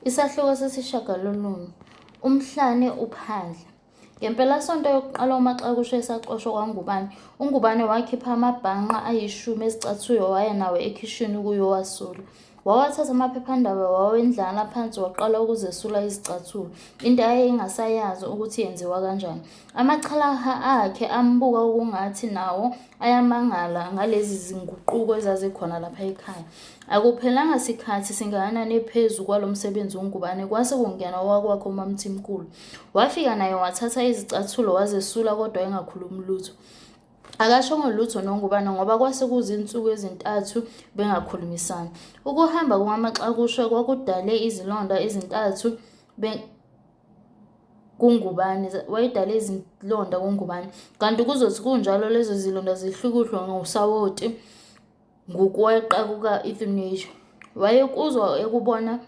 Isahluko sesishiyagalolunye. Umhlane uphandle. Ngempelasonto yokuqala uMaxakushe esaxoshwa kwaNgubane, uNgubane wakhipha amabhanqa ayishumi ezicathulo waya nawo ekhishini ukuyowasula. Wawathatha amaphephandaba wawendlala phansi waqala ukuzesula izicathulo, into ayengasayazi ukuthi yenziwa kanjani. Amachalaha akhe ambuka okungathi nawo ayamangala ngalezi zinguquko ezazikhona lapha ekhaya. Akuphelanga sikhathi singakanani phezu kwalo msebenzi uNgubane kwase kungena owakwakhe uMaMthimkhulu. Wafika naye wathatha izicathulo wazesula kodwa engakhulumi lutho. Akashongo lutho noNgubane ngoba kwase kuzinsuku ezintathu bengakhulumisani. Ukuhamba kukaMaxakushe kwakudale izilonda ezintathu kuNgubane, wayedale izilonda kuNgubane. Kanti kuzothi kunjalo lezo zilonda zihlukuhlwe ngosawoti ngukweqa kuka-Euthanasia. Wayekuzwa ekubona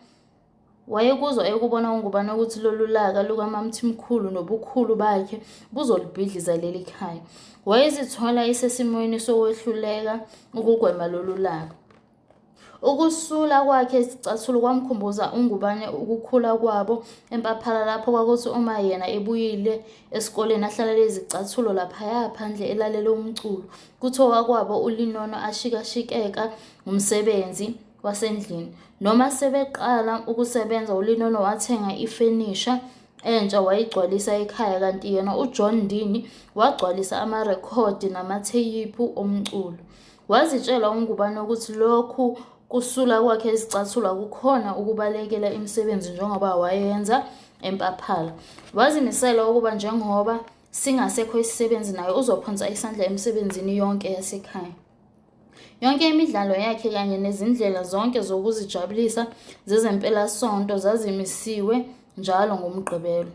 Wayekuzwa ekubona uNgubane ukuthi lolu laka lukaMaMthimkhulu nobukhulu bakhe buzolibhidliza leli khaya. Wayezithola esesimweni sokwehluleka ukugwema lolu laka. Ukusula kwakhe izicathulo kwamkhumbuza uNgubane ukukhula kwabo eMpaphala lapho kwakuthi uma yena ebuyile esikoleni ahlalele izicathulo laphaya phandle elalele umculo. Kuthi owakwabo uLinono ashikashikeka ngumsebenzi wasendlini. Noma sebeqala ukusebenza uLinono wathenga ifenisha entsha wayigcwalisa ekhaya kanti yena uJohn Ndini wagcwalisa amarekhodi namatheyiphu omculo. Wazitshela uNgubane ukuthi lokhu kusula kwakhe izicathulo akukhona ukubalekela imisebenzi njengoba wayenza eMpaphala. Wazimisela ukuba njengoba singasekho isisebenzi naye uzophonsa isandla emisebenzini yonke yasekhaya. Yonke imidlalo yakhe kanye nezindlela zonke zokuzijabulisa zezempelasonto zazimisiwe njalo ngoMgqibelo.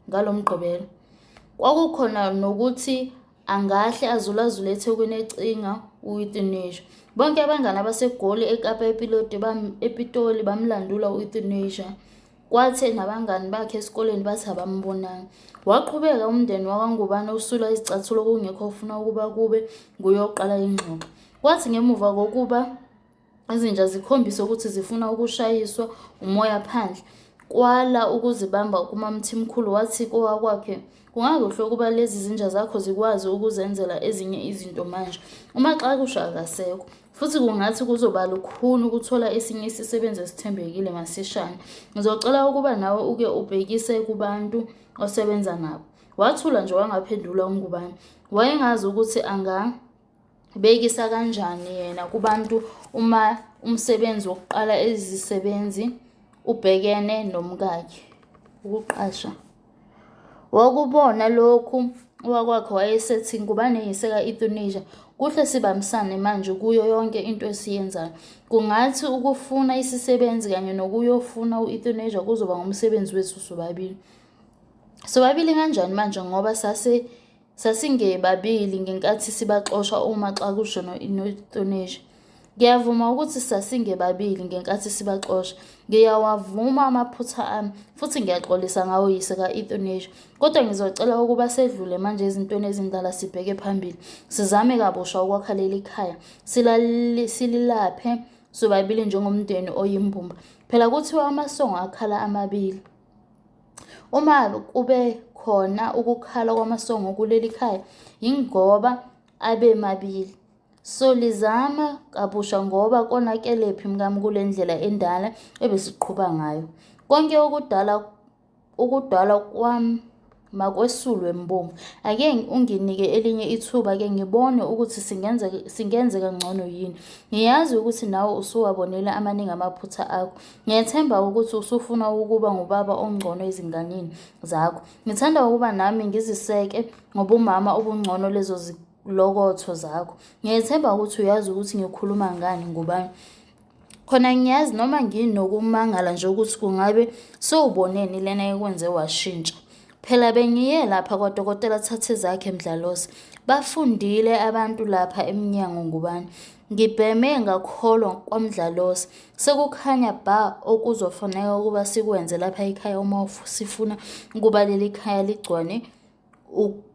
Ngalo Mgqibelo, kwakukhona nokuthi angahle azulazule eThekwini ecinga u-Euthanasia. Bonke abangani abaseGoli, eKapa, ePitoli bamlandula u-Euthanasia. Kwathi nabangani bakhe esikoleni bathi abambonanga. Waqhubeka umndeni wakwaNgubane usula izicathulo kungekho ofuna ukuba kube nguye oqala ingxoxo. Kwathi ngemuva kokuba izinja zikhombise ukuthi zifuna ukushayiswa umoya phandle, kwala ukuzibamba kuMaMthimkhulu wathi kowakwakhe kungakuhle ukuba lezi zinja zakho zikwazi ukuzenzela ezinye izinto manje. UMaxakusha akasekho. Futhi kungathi kuzoba lukhuni ukuthola esinye isisebenzi esithembekile masishane. Ngizocela ukuba nawe uke ubhekise kubantu osebenza nabo. Wathula nje wangaphendula uNgubane. Wayengazi ukuthi angabekisa kanjani yena kubantu uma umsebenzi wokuqala izisebenzi ubhekene nomkakhe. Ukuqasha. Wakubona lokhu owakwakhe wayesethi Ngubane yise ka-Euthanasia, kuhle sibambisane manje kuyo yonke into esiyenzayo. Kungathi ukufuna isisebenzi kanye nokuyofuna u-Euthanasia kuzoba ngumsebenzi wethu sobabili. Sobabili kanjani manje ngoba sase Sasingebabili ngenkathi sibaxosha oMaxakushe no-Euthanasia. Ngiyavuma ukuthi sasingebabili ngenkathi sibaxosha. Ngiyawavuma amaphutha ami futhi ngiyaxolisa ngawo yise ka-Euthanasia. Kodwa ngizocela ukuba sedlule manje ezintweni ezindala sibheke phambili. Sizame kabusha ukwakha leli khaya. Sililaphe sobabili njengomndeni oyimbumba. Phela kuthiwa amasongo akhala amabili. Uma kube khona ukukhala kwamasongo kuleli khaya yingoba abemabili. Solizama kabusha ngoba konakelephi mkami kule ndlela endala ebesiqhuba ngayo. Konke okudala ukudalwa kwami Makwesulwe Mbongi. Ake unginike elinye ithuba ke ngibone ukuthi singenze singenze kangcono yini. Ngiyazi ukuthi nawe usuwabonile amaningi amaphutha akho. Ngiyethemba ukuthi usufuna ukuba ngubaba ongcono ezinganeni zakho. Ngithanda ukuba nami ngiziseke ngobumama obungcono lezo zilokotho zakho. Ngiyethemba ukuthi uyazi ukuthi ngikhuluma ngani ngubani. Khona ngiyazi noma nginokumangala nje ukuthi kungabe sewuboneni lena ekwenze washintsha. Phela bengiye lapha kwadokotela Thathezakhe Mdlalose. Bafundile abantu lapha emnyango ngubani. Ngibheme ngakholwa kwaMdlalose. Sekukhanya bha okuzofuneka ukuba sikwenze lapha ekhaya uma sifuna ukuba leli khaya ligcwane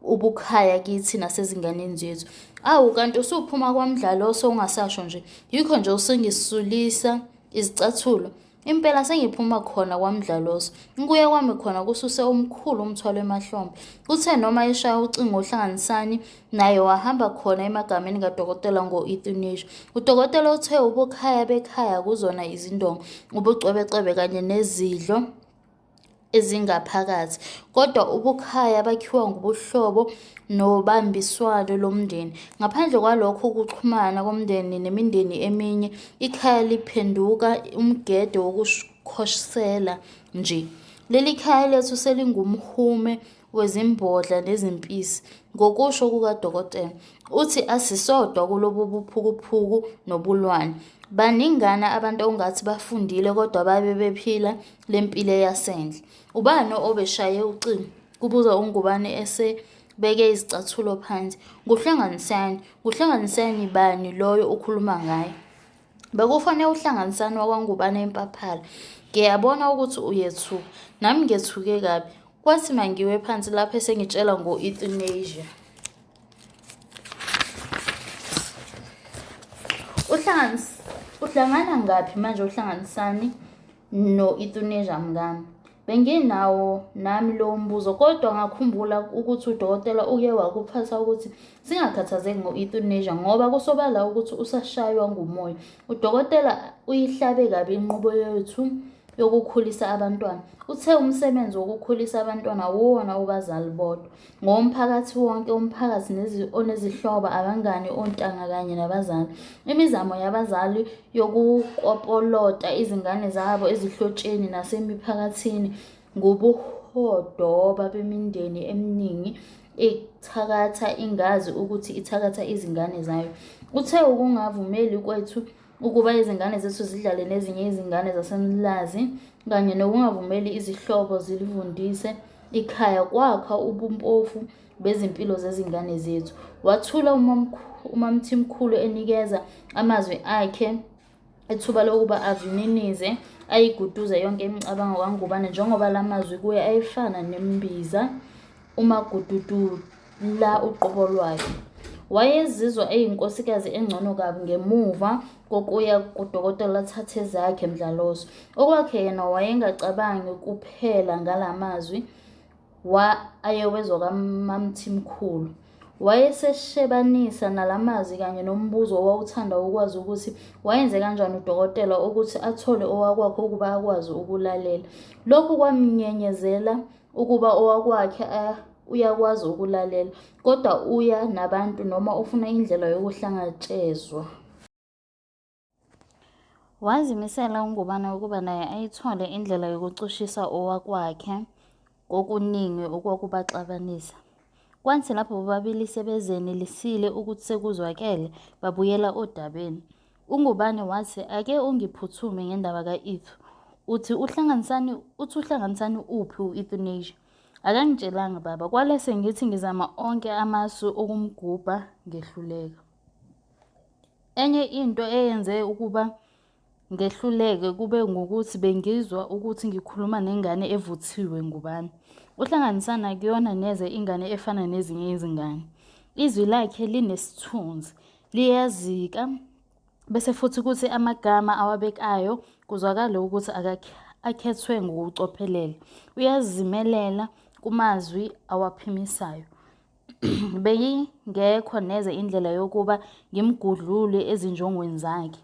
ubukhaya kithi nasezinganeni zethu. Awu kanti usuphuma kwaMdlaloso ungasasho nje. Yikho nje usungisulisa izicathulo. Impela sengiphuma khona kwaMdlalose. Ukuya kwami khona kususe omkhulu umthwalo emahlombe. Kuthe noma eshaya ucingo uHlanganisani naye wahamba khona emagameni kadokotela ngo-euthanasia. Udokotela uthe ubukhaya bekhaya kuzona izindonga, ubucwebecwebe kanye nezidlo ezingaphakathi, kodwa ubukhaya bakhiwa ngubuhlobo nobambiswano lomndeni. Ngaphandle kwalokho kuxhumana komndeni nemindeni eminye, ikhaya liphenduka umgede wokukhosela nje. Leli khaya lethu selingumhume wezimbodla nezimpisi, ngokusho kukadokotela. Uthi asisodwa kulobu buphukuphuku nobulwane. Baningana abantu ongathi bafundile kodwa babe bephila le mpilo eyasendle. Ubani obeshaye ucingo? Kubuza uNgubane esebeke izicathulo phansi. NguHlanganisani. NguHlanganisani bani loyo okhuluma ngaye? Bekufanele uHlanganisani wakwaNgubane eMpaphala. Ngiyabona ukuthi uyethuka. Nami ngethuke kabi. Kwathi mangiwe phansi lapho esengitshela ngo-euthanasia. Uhlangana ngaphi manje uHlanganisani no-euthanasia mngami? Benginawo nami lowo mbuzo kodwa ngakhumbula ukuthi udokotela uke wakuphatha ukuthi singakhathazeki ngo-euthanasia ngoba kusobala ukuthi usashaywa ngumoya. Udokotela uyihlabe kabi inqubo yethu yokukhulisa abantwana. Uthe umsebenzi wokukhulisa abantwana awuwona owabazali bodwa, ngowomphakathi wonke, umphakathi onezihlobo, abangani, ontanga kanye nabazali. Imizamo yabazali yokukopolota izingane zabo ezihlotsheni nasemiphakathini ngubuhodoba bemindeni eminingi ethakatha ingazi ukuthi ithakatha izingane zayo. Uthe ukungavumeli kwethu ukuba izingane zethu zidlale nezinye izingane zaseMlazi kanye nokungavumeli izihlobo zilivundise ikhaya kwakha ubumpofu bezimpilo zezingane zethu. Wathula uMaMthimkhulu enikeza amazwi akhe ithuba lokuba avininize ayiguduze yonke imicabango kaNgubane njengoba la mazwi kuye ayefana nembiza uMagududu la uqobo lwakhe. Wayezizwa eyinkosikazi engcono kabi ngemuva kokuya kudokotela Thathezakhe Mdlalose. Okwakhe yena wayengacabangi kuphela ngala mazwi wa ayewezwa kaMaMthimkhulu. Wayeseshebanisa nala mazwi kanye nombuzo owawuthanda ukwazi ukuthi wayenze kanjani udokotela ukuthi athole owakwakhe ukuba akwazi ukulalela. Lokhu kwamnyenyezela ukuba owakwakhe uyakwazi ukulalela, kodwa uya nabantu noma ufuna indlela yokuhlangatshezwa. Wazimisela uNgubane ukuba naye ayithole indlela yokucushisa owakwakhe kokuningi okwakubaxabanisa. Kwathi lapho bobabili sebezenelisile ukuthi sekuzwakele, babuyela odabeni. UNgubane wathi, Ake ungiphuthume ngendaba ka-Ethu. Uthi uHlanganisani uthi uHlanganisani uphi u-Euthanasia? Akangitshelanga baba. Kwale sengithi ngizama onke amasu okumgubha ngehluleka. Enye into eyenze ukuba ngehluleke kube ngukuthi bengizwa ukuthi ngikhuluma nengane evuthiwe ngubani. UHlanganisani akuyona neze ingane efana nezinye izingane. Izwi lakhe linesithunzi, liyazika bese futhi kuthi amagama awabekayo kuzwakale ukuthi akhethwe ngokucophelela. Uyazimelela kumazwi awaphimisayo. Beyingekho neze indlela yokuba ngimgudlule ezinjongweni zakhe.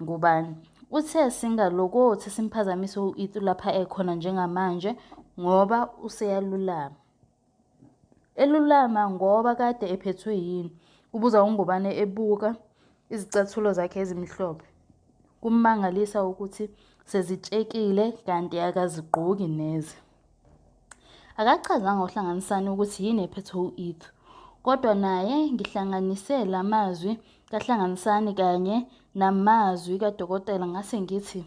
Ngubani? Uthe singalokothi simphazamise u-Itu lapha ekhona njengamanje ngoba useyalulama. Elulama ngoba kade ephethwe yini? Kubuza uNgubane ebuka izicathulo zakhe ezimhlophe. Kummangalisa ukuthi sezitshekile kanti akazigqoki neze. Akachazanga uHlanganisani ukuthi yini ephethe u-Ethu. Kodwa naye ngihlanganise la mazwi kaHlanganisani kanye namazwi kadokotela ngase ngithi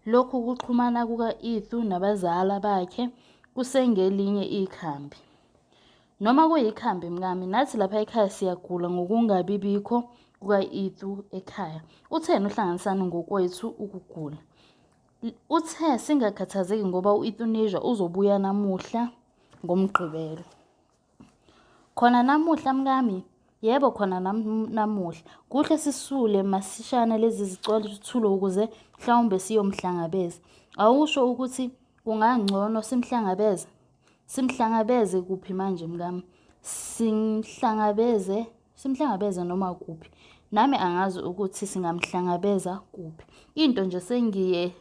lokhu kuxhumana kuka-Ethu nabazala bakhe Kusengelinye ikhambi. Noma kuyikhambi mkami, nathi lapha ekhaya siyagula ngokungabi bikho kuka-Ethu ekhaya. Utheni uHlanganisani ngokwethu ukugula? Uthe singakhathazeki ngoba u-Euthanasia uzobuya namuhla ngoMgqibelo. Khona namuhla mkami? Yebo khona namuhla. Kuhle sisule masishane lezi zicathulo ukuze mhlawumbe siyomhlangabeza. Awusho ukuthi kungangcono simhlangabeze? Simhlangabeze kuphi manje mkami? Simhlangabeze, simhlangabeze noma kuphi. Nami angazi ukuthi singamhlangabeza kuphi. Into nje sengiye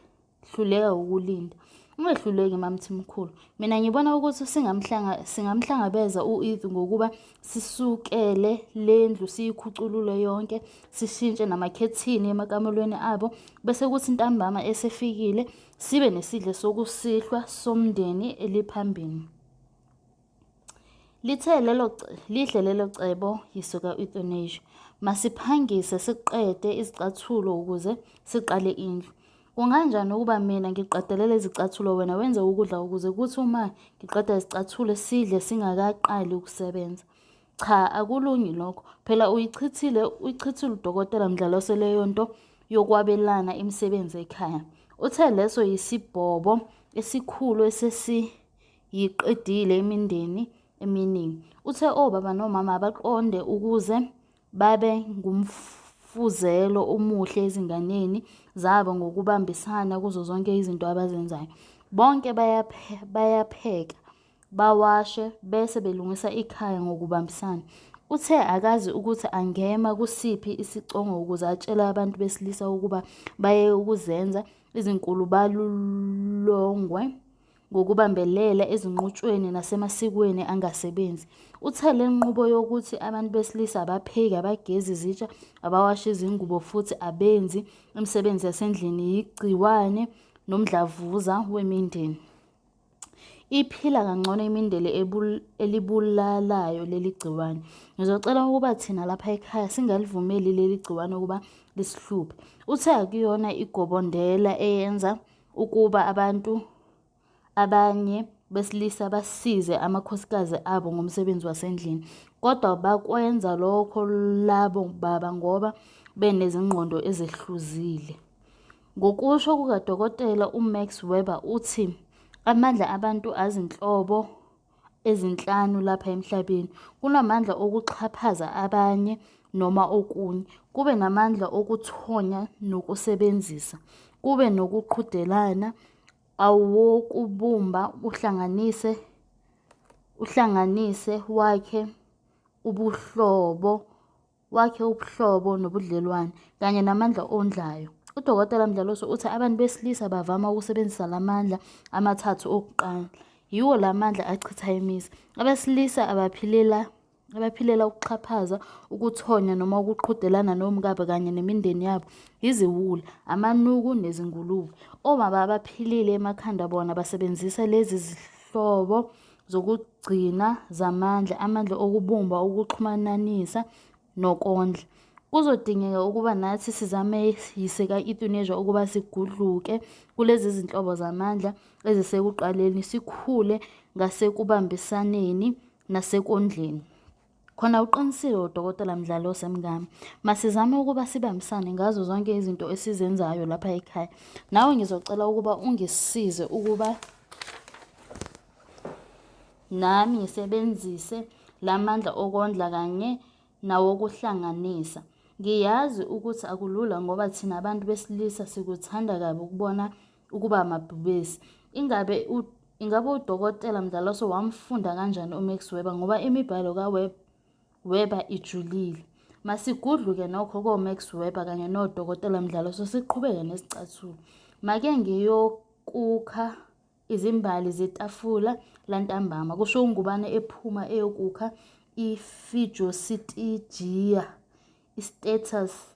hluleka ukulinda. Ungehluleki MaMthimkhulu. Mina ngibona ukuthi singamhlanga singamhlangabeza u-Eve ngokuba sisukele le ndlu siyikhuculule yonke, sishintshe namakhethini emakamelweni abo, bese kuthi ntambama esefikile sibe nesidle sokusihlwa somndeni eliphambili. Lithe lelo lihle lelo cebo yise ka-Euthanasia. Masiphangise siqede izicathulo ukuze siqale indlu. Kunganjani ukuba mina ngiqedelele izicathulo wena wenze ukudla ukuze kuthi uma ngiqeda izicathulo sidle singakaqali ukusebenza. Cha akulungi lokho. Phela uyichithile uyichithile udokotela Mdlalose leyo nto yokwabelana imisebenzi ekhaya. Uthe leso yisibhobo esikhulu esesi yiqedile imindeni eminingi. Uthe obaba nomama abaqonde ukuze babe ngumfuzelo omuhle ezinganeni zabo ngokubambisana kuzo zonke izinto abazenzayo. Bonke bayapheka, bawashe bese belungisa ikhaya ngokubambisana. Uthe akazi ukuthi angema kusiphi isicongo ukuze atshele abantu besilisa ukuba bayeke ukuzenza izinkulu balulongwe ngokubambelela ezinqutshweni nasemasikweni angasebenzi. Uthe le nqubo yokuthi abantu besilisa abapheki, abagezi izitsha, abawashi izingubo futhi abenzi imisebenzi yasendlini yigciwane nomdlavuza wemindeni. Iphila kangcono imindeni elibulalayo leli gciwane. Ngizocela ukuba thina lapha ekhaya singalivumeli leli gciwane ukuba lisihluphe. Uthe akuyona igobondela eyenza ukuba abantu abanye besilisa basize amakhosikazi abo ngomsebenzi wasendlini. Kodwa bakwenza lokho labo baba ngoba benezingqondo ezehluzile. Ngokusho kukaDokotela uMax Weber uthi amandla abantu azinhlobo ezinhlanu lapha emhlabeni. Kunamandla okuxhaphaza abanye noma okunye, kube namandla okuthonya nokusebenzisa, kube nokuqhudelana, awokubumba uhlanganise uhlanganise wakhe ubuhlobo wakhe ubuhlobo nobudlelwane kanye namandla ondlayo. UDokotela Mdlalose uthi abantu besilisa bavama ukusebenzisa la mandla amathathu okuqala. Yiwo la mandla achitha imizi. Abesilisa abaphilela abaphilela ukuxhaphaza, ukuthonya noma ukuqhudelana nomkabo kanye nemindeni yabo yiziwula, amanuku nezingulube. Obaba abaphilile emakhanda bona basebenzisa lezi zihlobo zokugcina zamandla, amandla okubumba, ukuxhumananisa nokondla. Kuzodingeka ukuba nathi sizame yise ka-Euthanasia ukuba sigudluke kulezi zinhlobo zamandla ezisekuqaleni, sikhule ngasekubambisaneni nasekondleni. Khona uqinisile uDokotela Mdlalose mngami. Masizame ukuba sibambisane ngazo zonke izinto esizenzayo lapha ekhaya. Nawe ngizocela ukuba ungisize ukuba nami ngisebenzise la mandla okondla kanye nawokuhlanganisa. Ngiyazi ukuthi akulula ngoba thina abantu besilisa sikuthanda kabi ukubona ukuba amabhubesi. Ingabe ingabe uDokotela Mdlalose wamfunda kanjani uMax Weber ngoba imibhalo kaWeber Weber ijulile. Masigudluke nokho koMax Weber kanye noDokotela Mdlalose siqhubeke nesicathulo. Make ngiyokukha izimbali zetafula lantambama, kusho uNgubane ephuma eyokukha i-Phyjositigia, i-Status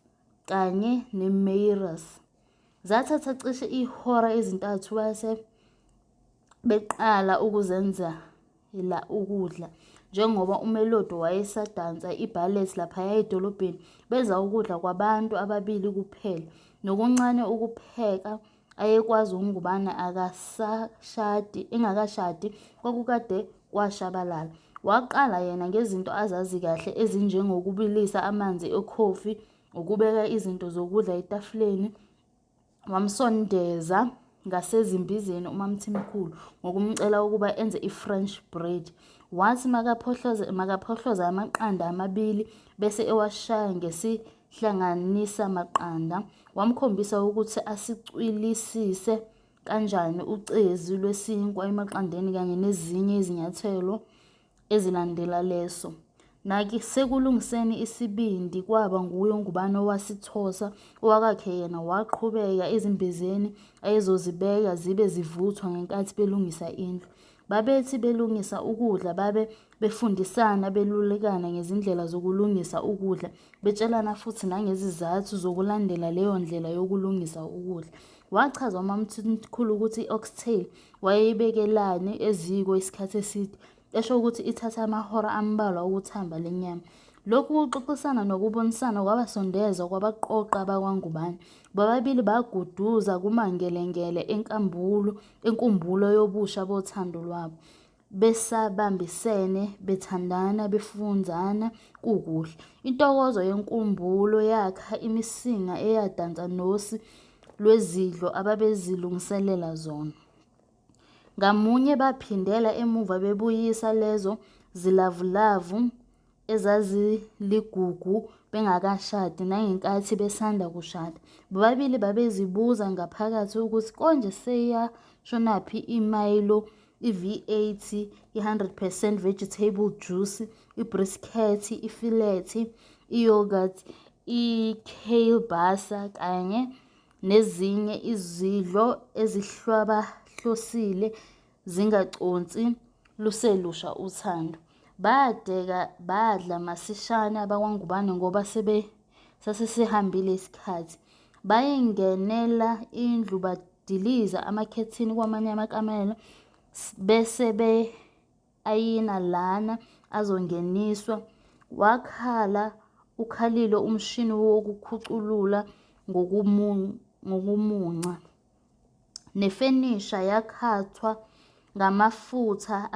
kanye ne-Meiras. Zathatha cishe ihora ezintathu base beqala ukuzenzela ukudla. Njengoba uMelody wayesadansa i-ballet laphaya edolobheni, benza ukudla kwabantu ababili kuphela. Nokuncane ukupheka ayekwazi uNgubane akasashadi engakashadi kwakukade kwashabalala. Waqala yena ngezinto azazi kahle ezinjengokubilisa amanzi ekhofi, ukubeka izinto zokudla etafuleni. Wamsondeza ngasezimbizeni uMaMthimkhulu ngokumcela ukuba enze i-French bread. Wathi makaphohloze makaphohloza amaqanda amabili bese ewashaya ngesihlanganisa maqanda. Wamkhombisa ukuthi asicwilisise kanjani ucezu lwesinkwa emaqandeni kanye nezinye izinyathelo ezilandela leso. Nasekulungiseni isibindi kwaba nguye uNgubane owasithosa owakwakhe yena waqhubeka ezimbizeni ayezozibeka zibe zivuthwa ngenkathi belungisa indlu. Babethi belungisa ukudla babe befundisana belulekana ngezindlela zokulungisa ukudla betshelana futhi nangezizathu zokulandela leyo ndlela yokulungisa ukudla. Wachaza uMamthimkhulu ukuthi i-oxtail wayeyibekelani eziko isikhathi eside, esho ukuthi ithatha amahora ambalwa ukuthamba le nyama. Lokhu kuxoxisana nokubonisana kwabasondeza kwabaqoqa abakwaNgubane. Bobabili baguduza kumangelengele enkambulo enkumbulo yobusha bothando lwabo. Besabambisene, bethandana, befunzana kukuhle. Intokozo yenkumbulo yakha imisinga eyadansa nosi lwezidlo ababezilungiselela zona. Ngamunye baphindela emuva bebuyisa lezo zilavulavu ezaziligugu bengakashadi nangenkathi besanda kushada. Bobabili babezibuza ngaphakathi ukuthi konje seyashonaphi iMilo, i-V8, i-100 percent vegetable juice, i-brisket, ifilethi, i-yoghurt, i-kielbasa kanye nezinye izidlo ezihlwabahlosile zingaconsi luselusha uthando. Badeka badla masishane abakwaNgubane ngoba sebe sasesihambile isikhathi. Bayingenela indlu badiliza amakhethini kwamanye amakamelo bese be ayina lana azongeniswa. Wakhala ukhalile umshini wokukhuculula ngokumunca. Nefenisha yakhathwa ngamafutha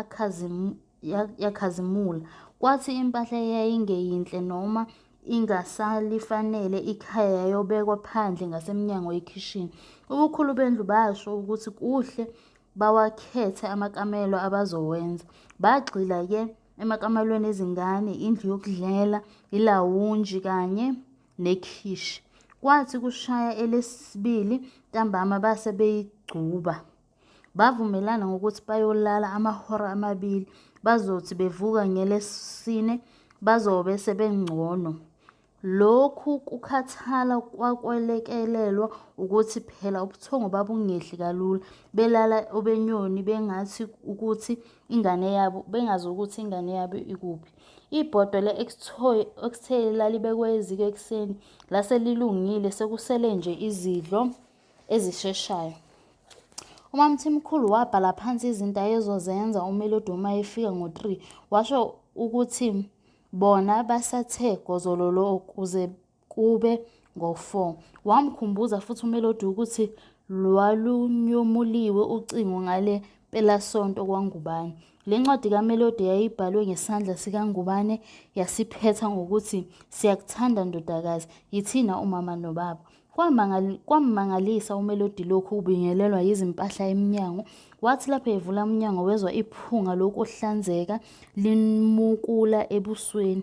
yakhazimula. Kwathi impahla eyayingeyinhle noma ingasalifanele ikhaya yayobekwa phandle ngasemnyango ekhishini. Ubukhulu bendlu basho ukuthi kuhle bawakhethe amakamelo abazowenza. Bagxila-ke emakamelweni ezingane, indlu yokudlela, ilawunji kanye nekhishi. Kwathi kushaya elesibili ntambama base beyigcuba. Bavumelana ngokuthi bayolala amahora amabili, bazothi bevuka ngelesine bazobe sebengcono. Lokhu kukhathala kwakwelekelelwa ukuthi phela ubuthongo babungehli kalula, belala obenyoni bengathi ukuthi ingane yabo bengazi ukuthi ingane yabo ikuphi. Ibhodwe le-oxtail lalibekwe eziko ekuseni, lase lilungile sekusele nje izidlo ezisheshayo. UMaMthimkhulu wabhala phansi izinto ayezozenza uMelody uma efika ngo-3, washo ukuthi Bona basathe gozololo kuze kube ngo-4. Wamkhumbuza futhi uMelody ukuthi lwalunyomuliwe ucingo ngale mpelasonto kwaNgubane. Le ncwadi kaMelody yayibhalwe ngesandla sikaNgubane yasiphetha ngokuthi siyakuthanda ndodakazi, yithina umama nobaba. Kwammangalisa uMelody lokhu kubingelelwa yizimpahla emnyango. Wathi lapho evula umnyango wezwa iphunga lokuhlanzeka limukula ebusweni.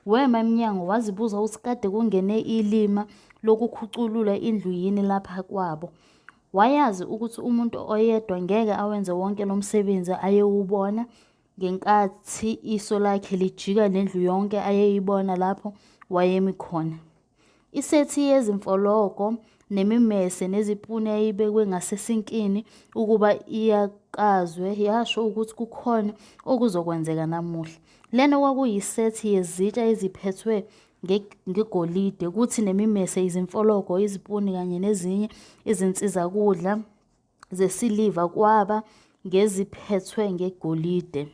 Wema emnyango wazibuza ukuthi kade kungene ilima lokukhuculula indlu yini lapha kwabo. Wayazi ukuthi umuntu oyedwa ngeke awenze wonke lo msebenzi ayewubona ngenkathi iso lakhe lijika nendlu yonke ayeyibona lapho wayemi khona. Isethi yezimfologo nemimese nezipuni eyayibekwe ngasesinkini ukuba iyakazwe yasho ukuthi kukhona okuzokwenzeka namuhla. Lena kwakuyisethi yezitsha eziphethwe ngegolide kuthi nemimese, izimfologo, izipuni kanye nezinye izinsizakudla zesiliva kwaba ngeziphethwe ngegolide.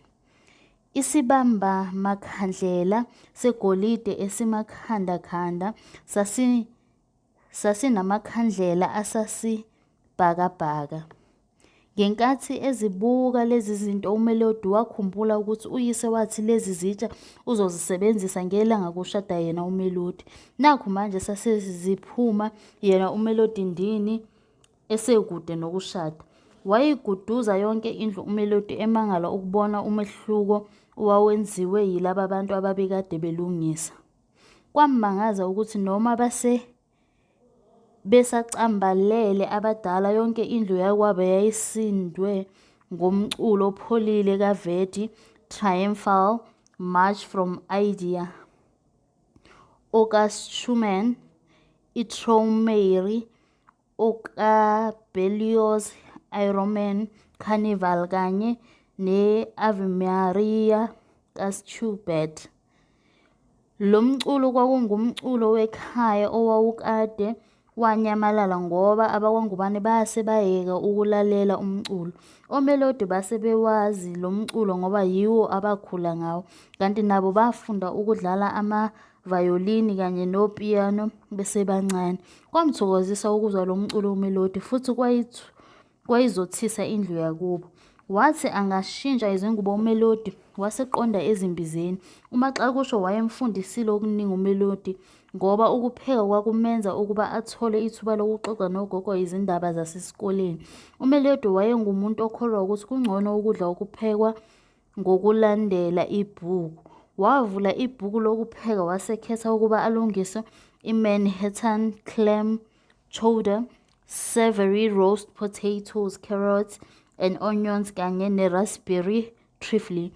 Isibambamakhandlela segolide esimakhandakhanda sasinamakhandlela asasibhakabhaka. Ngenkathi ezibuka lezi zinto uMelody wakhumbula ukuthi uyise wathi lezi zitsha uzozisebenzisa ngelanga kushada yena uMelody. Nakhu manje saseziphuma yena uMelody ndini esekude nokushada. Wayiguduza yonke indlu uMelody emangala ukubona umehluko owawenziwe yilaba bantu ababekade belungisa. Kwammangaza ukuthi noma base Besacambalele abadala yonke indlu yakwabo yayisindwe ngumculo opholile kaVerdi Triumphal March from Aida, okaSchumann iTraumerei, okaBerlioz iRoman Carnival kanye ne-Ave Maria kaSchubert. Lo mculo kwakungumculo wekhaya owawukade wanyamalala ngoba abakwaNgubane base bayeka ukulalela umculo. OMelody base bewazi lo mculo ngoba yiwo abakhula ngawo, kanti nabo bafunda ukudlala amavayolini kanye nopiyano besebancane. Kwamthokozisa ukuzwa lo mculo uMelody futhi kwayizothisa indlu yakubo. Wathi angashintsha izingubo uMelody waseqonda ezimbizeni. UMaXakusho wayemfundisile okuningi uMelody ngoba ukupheka kwakumenza ukuba athole ithuba lokuxoxa nogogo izindaba zasesikoleni. UMelody wayengumuntu okholwa ukuthi kungcono ukudla okuphekwa ngokulandela ibhuku. Wavula ibhuku lokupheka wasekhetha ukuba alungise i-Manhattan clam chowder, savory roast potatoes, carrots and onions kanye ne-raspberry trifle.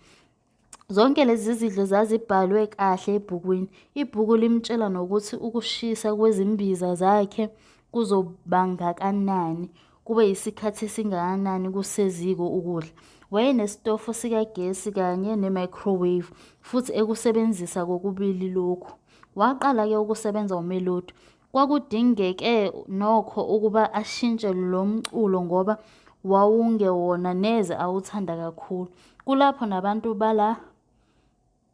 Zonke lezi zidlo zazibhalwe kahle ebhukwini. Ibhuku limtshela nokuthi ukushisa kwezimbiza zakhe kuzobangakanani, kube yisikhathi esingakanani kuseziko ukudla. Wayenesitofu sikagesi kanye ne-microwave futhi ekusebenzisa kokubili lokhu. Waqala-ke ukusebenza uMelody. Kwakudingeke nokho ukuba ashintshe lo mculo ngoba wawungewona neze awuthanda kakhulu. Kulapho nabantu bala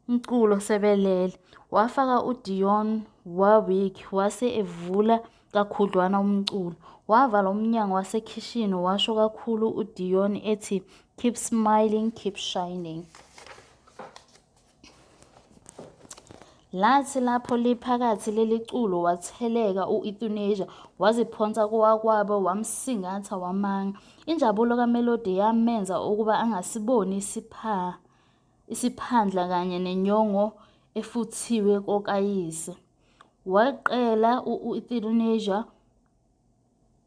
mculo sebelele. Wafaka uDionne Warwick wase evula kakhudlwana umculo. Wavala umnyango wasekhishini washo kakhulu uDionne ethi keep smiling, keep shining. Lathi lapho liphakathi leli culo watheleka u-Euthanasia waziphonsa kowakwabo wamsingatha wamanga. Injabulo kaMelody yamenza ukuba angasiboni isiphandla kanye nenyongo efuthiwe kokayise. Weqela u-Euthanasia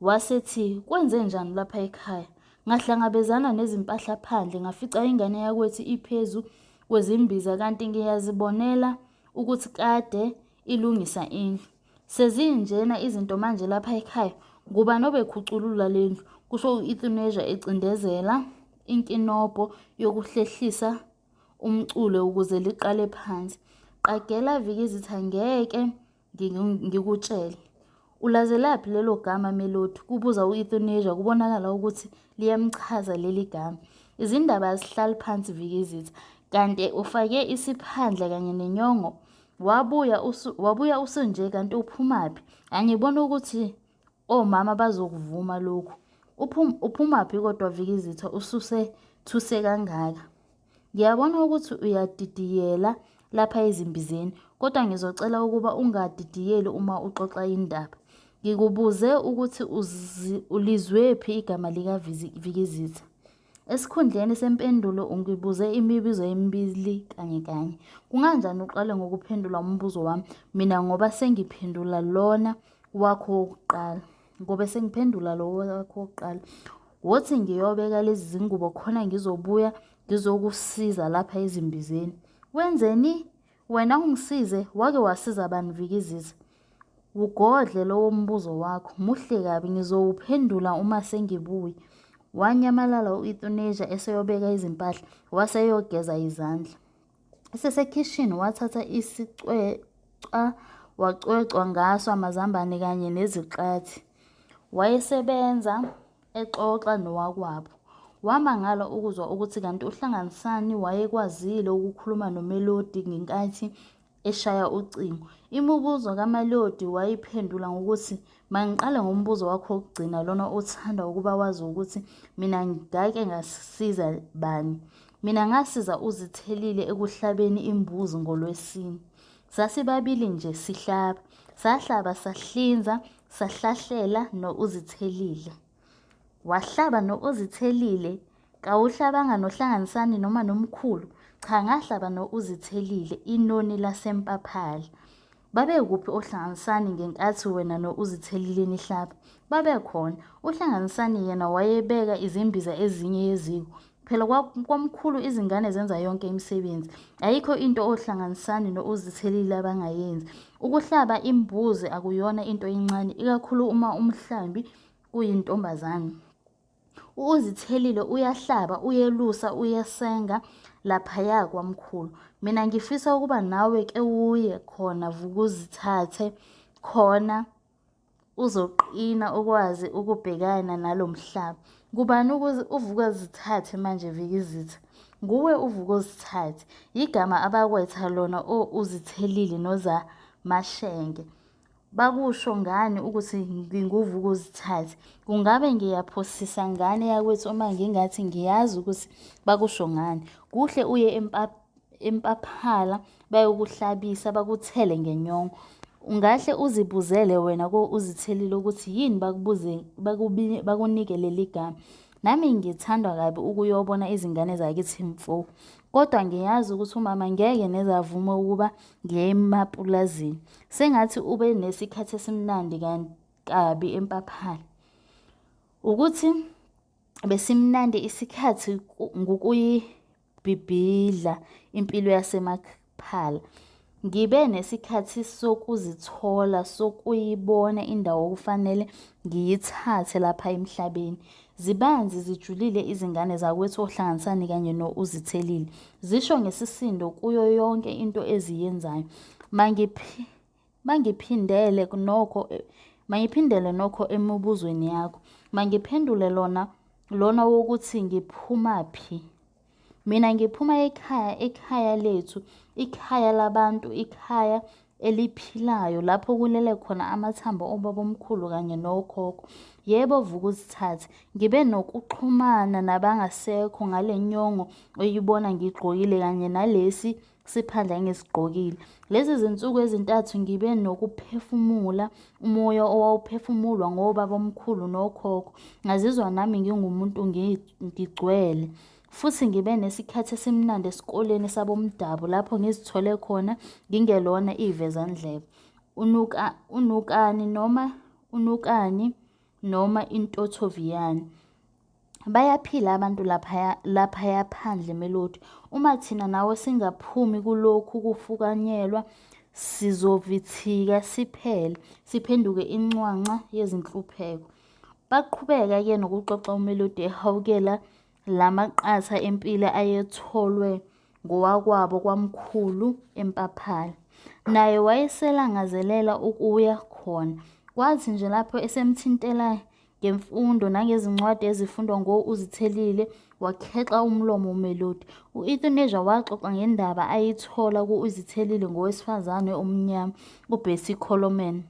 Wasethi, Kwenzenjani lapha ekhaya? Ngahlangabezana nezimpahla phandle ngafica ingane yakwethu iphezu kwezimbiza kanti ngiyazibonela ukuthi kade ilungisa indlu. Sezinjena izinto manje lapha ekhaya? Ngubani obekhuculula le ndlu? kusho u-Euthanasia ecindezela inkinobho yokuhlehlisa umculo ukuze liqale phansi. Qagela Vikizitha ngeke ngikutshele. Ulazelaphi lelo gama Melody? Kubuza u-Euthanasia kubonakala ukuthi liyamchaza leli gama. Izindaba azihlali phansi Vikizitha. Kanti ufake isiphandla kanye nenyongo? Wabuya usu, wabuya usunje kanti uphumaphi? Angiboni ukuthi omama bazokuvuma lokhu. Uphum, uphumaphi kodwa Vikizitha ususe thuse kangaka? Ngiyabona ukuthi uyadidiyela lapha ezimbizeni, kodwa ngizocela ukuba ungadidiyeli uma uxoxa indaba. Ngikubuze ukuthi ulizwephi igama likaVikizitha. Esikhundleni sempendulo ungibuze imibuzo emibili kanye kanye. Kunganjani uqale ngokuphendula umbuzo wami mina ngoba sengiphendula lona wakho wokuqala. Ngobe sengiphendula lo wakho wokuqala. Wothi ngiyobeka lezi zingubo khona ngizobuya ngizokusiza lapha ezimbizeni. Wenzeni? Wena ungisize? Wake wasiza bani Vikizitha? Wugodle lowo mbuzo wakho. Muhle kabi ngizowuphendula uma sengibuya. Wanyamalala u-Euthanasia eseyobeka izimpahla wase eyogeza izandla. Esesekhishini wathatha isicweca wacwecwa ngaso amazambane kanye nezixathi. Wayesebenza exoxa nowakwabo. Wamangala ukuzwa ukuthi kanti uHlanganisani wayekwazile ukukhuluma noMelody ngenkathi eshaya ucingo. Imibuzo kaMelody wayiphendula ngokuthi mangiqale ngombuzo wakho wokugcina lona othanda ukuba wazi ukuthi mina ngake ngasiza bani. Mina ngasiza uZithelile ekuhlabeni imbuzi ngoLwesine. Sasibabili nje sihlaba. Sahlaba sahlinza sahlahlela no-Uzithelile. Wahlaba no-Uzithelile? Kawuhlabanga noHlanganisani noma nomkhulu? Cha ngahlaba no-Uzithelile, inoni laseMpaphala. Babekuphi oHlanganisani ngenkathi wena no-Uzithelile nihlaba? Babekhona. UHlanganisani yena wayebeka izimbiza ezinye eziko. Phela kwamkhulu izingane zenza yonke imisebenzi. Ayikho into oHlanganisani no-Uzithelile abangayenzi. Ukuhlaba imbuzi akuyona into encane, ikakhulu uma umhlambi kuyintombazane. U-Uzithelile uyahlaba, uyelusa, uyesenga laphaya kwamkhulu. Mina ngifisa ukuba nawe kewuye khona Vukuzithathe khona uzoqina ukwazi ukubhekana nalo mhlaba. Ngubani uVukuzithathe manje Vikizitha? Nguwe uVukuzithathe. Yigama abakwetha lona o-Uzithelile noZamashenge. Bakusho ngani ukuthi nginguvukuzithathe? Kungabe ngiyaphosisa ngane yakwethu uma ngingathi ngiyazi ukuthi bakusho ngani? Kuhle uye eMpaphala bayokuhlabisa bakuthele ngenyongo. Ungahle uzibuzele wena ko uzithelile ukuthi yini bakubuze bakunike leli gama. Nami ngithandwa kabi ukuyobona izingane zakithi mfo. Kodwa ngiyazi ukuthi umama ngeke neze avume ukuba ngiye emapulazini. Sengathi ube nesikhathi esimnandi kabi eMpaphala. Ukuthi besimnandi isikhathi ngokuyibhibhidla impilo yaseMaphala. Ngibe nesikhathi sokuzithola, sokuyibona indawo okufanele ngiyithathe lapha emhlabeni. Zibanzi zijulile izingane zakwethu oHlanganisani kanye no-Uzithelile. Zisho ngesisindo kuyo yonke into eziyenzayo. Mangiphindele nokho mangiphindele nokho emibuzweni yakho. Mangiphendule lona lona wokuthi ngiphumaphi. Mina ngiphuma ekhaya, ekhaya lethu, ikhaya labantu, ikhaya eliphilayo lapho kulele khona amathambo obabomkhulu kanye nokhokho. Yebo Vukuzithathe, ngibe nokuxhumana nabangasekho ngale nyongo oyibona ngigqokile kanye nalesi siphandla engisigqokile. Lezi zinsuku ezintathu ngibe nokuphefumula umoya owawuphefumulwa ngobabomkhulu nokhokho. Ngazizwa nami ngingumuntu ngigcwele. Futhi ngibe nesikhathi esimnandi esikoleni sabomdabu lapho ngizithole khona ngingelona ivezandlebe. Unuka, unukani noma unukani noma intothoviyane. Bayaphila abantu laphaya laphaya phandle Melody. Uma thina nawe singaphumi kulokhu kufukanyelwa sizovithika siphele, siphenduke incwanca yezinhlupheko. Baqhubeka-ke nokuxoxa uMelody ehawukela la maqatha empilo ayetholwe ngowakwabo kwamkhulu eMpaphala. Naye wayeselangazelela ukuya khona. Kwathi nje lapho esemthintela ngemfundo nangezincwadi ezifundwa ngo-Uzithelile, wakhexa umlomo uMelody. U-Euthanasia waxoxa ngendaba ayithola ku-Uzithelile ngowesifazane omnyama, uBessie Coleman,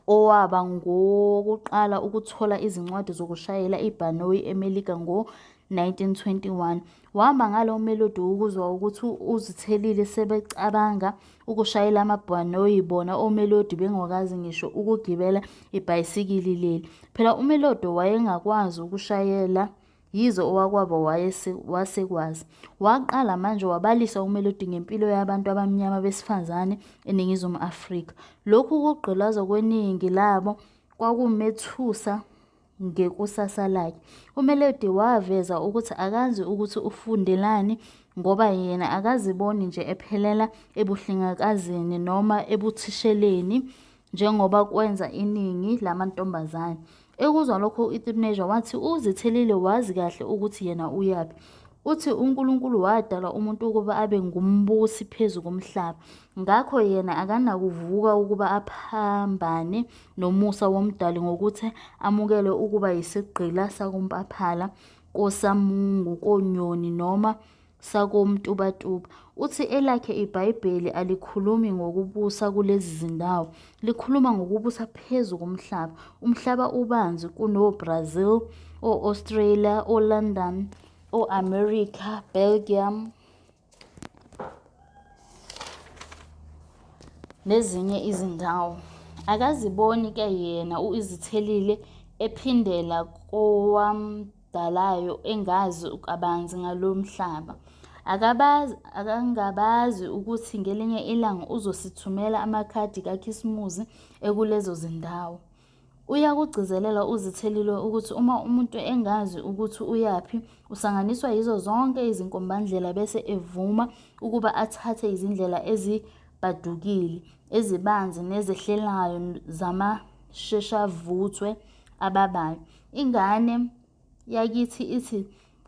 owaba ngowokuqala ukuthola izincwadi zokushayela ibhanoyi eMelika ngo-1921. Wamangala uMelody ukuzwa ukuthi uZithelile sebecabanga ukushayela amabhanoyi bona oMelody bengakazi ngisho ukugibela ibhayisikili leli. Phela uMelody wayengakwazi ukushayela yize owakwabo wasekwazi. Waqala manje wabalisa uMelody ngempilo yabantu abamnyama besifazane eNingizimu Afrika. Lokhu kugqilazwa kweningi labo kwakumethusa ngekusasa lakhe. UMelody waveza ukuthi akazi ukuthi ufundelani ngoba yena akaziboni nje ephelela ebuhlengikazini noma ebuthisheleni njengoba kwenza iningi lamantombazane. Ekuzwa lokho u-Euthanasia wathi uzithelile wazi kahle ukuthi yena uyaphi. Uthi uNkulunkulu wadala umuntu ukuba abe ngumbusi phezu komhlaba. Ngakho yena akanakuvuka ukuba aphambane nomusa woMdali ngokuthi amukele ukuba yisigqila sakoMpaphala, koSamungu, koNyoni noma sakoMtubatuba. Uthi elakhe iBhayibheli alikhulumi ngokubusa kulezi zindawo, likhuluma ngokubusa phezu komhlaba. Umhlaba ubanzi kunoBrazil, o-Australia, oLondon, o-America, Belgium nezinye izindawo. Akaziboni ke yena u-Izithelile ephindela kowamdalayo engazi kabanzi ngalo mhlaba. Akangabazi ukuthi ngelinye ilanga uzosithumela amakhadi kaKhisimuzi ekulezo zindawo. Uyakugcizelela uZithelile ukuthi uma umuntu engazi ukuthi uyaphi usanganiswa yizo zonke izinkombandlela bese evuma ukuba athathe izindlela ezibhadukile, ezibanzi nezehlelayo zamasheshavuthwe ababayo. Ingane yakithi ithi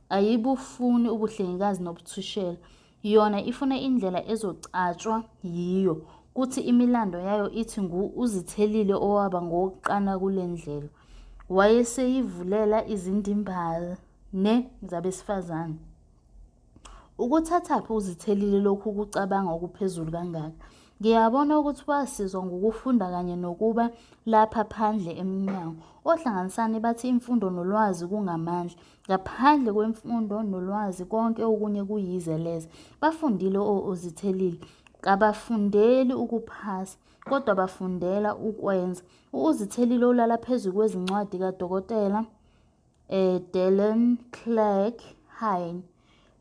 ayibufuni ubuhlengikazi nobuthishela. Yona ifuna indlela ezocatshwa yiyo, kuthi imilando yayo ithi ngu-Uzithelile owaba ngowokuqala kule ndlela. Wayeseyivulela izindimbane zabesifazane. Ukuthathaphi uZithelile lokhu kucabanga okuphezulu kangaka? Ngiyabona ukuthi wasizwa ngukufunda kanye nokuba lapha phandle emnyango. Ohlanganisani bathi imfundo nolwazi kungamandla. Ngaphandle kwemfundo nolwazi konke okunye kuyize leze. Bafundile o-Uzithelile. Kabafundeli ukuphasa kodwa bafundela ukwenza. U-Uzithelile ulala phezu kwezincwadi kaDokotela Dellen Clark Hine,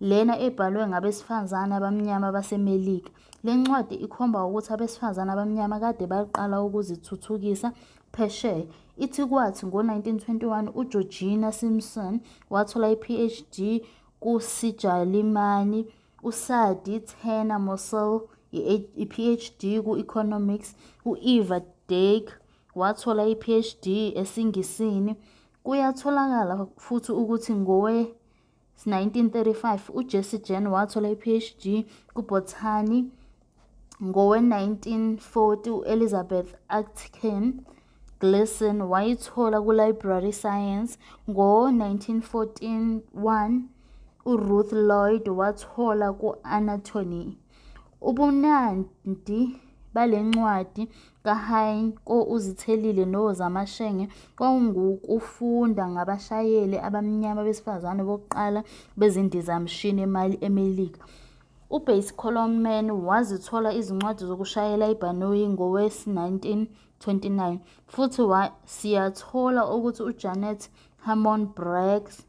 lena ebhalwe ngabesifazane abamnyama baseMelika. Le ncwadi ikhomba ukuthi abesifazane abamnyama kade baqala ukuzithuthukisa phesheya. Ithi kwathi ngo-1921 uGeorgina Simpson wathola i-PhD kusiJalimani, uSadie Turner Mossell i-PhD ku-Economics, u-Eva Dake wathola i-PhD esiNgisini. Kuyatholakala futhi ukuthi ngowe-1935 uJessie Jane wathola i-PhD kuBotany. Ngowe-1940 u-Elizabeth Aitken Gleason wayithola ku-Library Science. Ngo-1941 uRuth Lloyd wathola ku-Anatomy. Ubunandi bale ncwadi kaHain ko-Uzithelile noZamashenge kwakungukufunda ngabashayeli abamnyama besifazane bokuqala bezindizamshini eMelika. UBessie Coleman wazithola izincwadi zokushayela ibhanoyi ngowe-1929 futhi siyathola ukuthi uJanet Harmon Braggs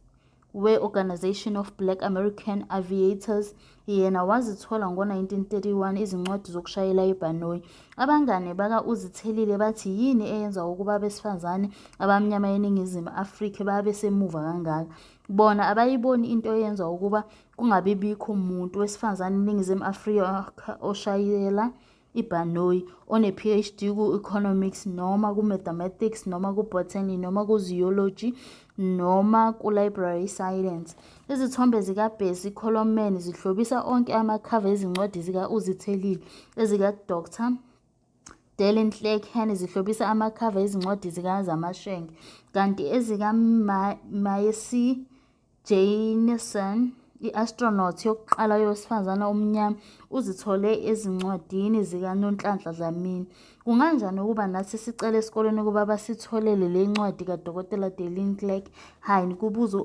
we-Organization of Black American Aviators yena wazithola ngo-1931 izincwadi zokushayela ibhanoyi. Abangane baka-Uzithelile bathi yini eyenza ukuba abesifazane abamnyama eNingizimu Afrika babe semuva kangaka? Bona abayiboni into eyenza ukuba kungabibikho muntu wesifazane eNingizimu Afrika oshayela ibhanoyi, one-PhD ku-economics noma ku-mathematics noma ku-botany noma ku-zoology noma ku-library science. Izithombe zikaBessie Coleman zihlobisa onke amakhava ezincwadi zika-Uzithelile, ezikaDr Dallin Clark Hine zihlobisa amakhava ezincwadi zikaZamashenge, kanti ezikaMacy Jamieson, i-astronaut yokuqala yowesifazane omnyama, uzithole ezincwadini zikaNonhlanhla Dlamini. Kunganjani ukuba nathi sicele esikoleni ukuba basitholele le ncwadi kaDokotela Dallin Clark Hine, kubuza